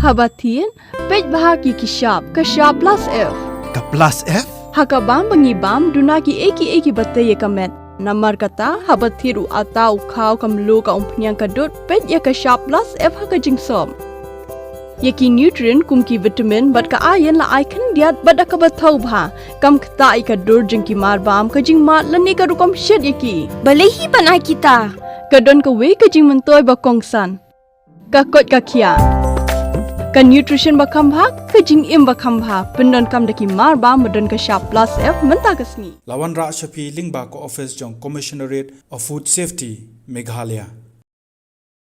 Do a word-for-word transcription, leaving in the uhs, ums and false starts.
Haba thied, peit bha ki ki shap, ka shap plus F. Ka plus F? Ha ka bam ba ngi bam, duna ki ei ki ei ki ba tei ïa ka met. Namar kata, haba thied u atta, u khaw, ka mluh, ka umphniang, ka dud, peit ïa ka shap plus F ha ka jingsop. Ïa ki nutrient kum ki vitamin bad ka iron la ai khyndiat bad da kaba thaw bha. Kam ktah ïa ka dur jong ki marbam, ka jingmad lane ka rukom shet ïa ki. Balei hi ban ai kita? Ka don kawei ka jingmyntoi ba kongsan. Ka koit ka khiah. Ka nutrition ba kham bha, ka jingim ba kham bha. Pyndonkam da ki marbam ba don ka shap plus F mynta ka sngi. La wanrah sha phi lyngba ka office jong Commissionerate of Food Safety, Meghalaya.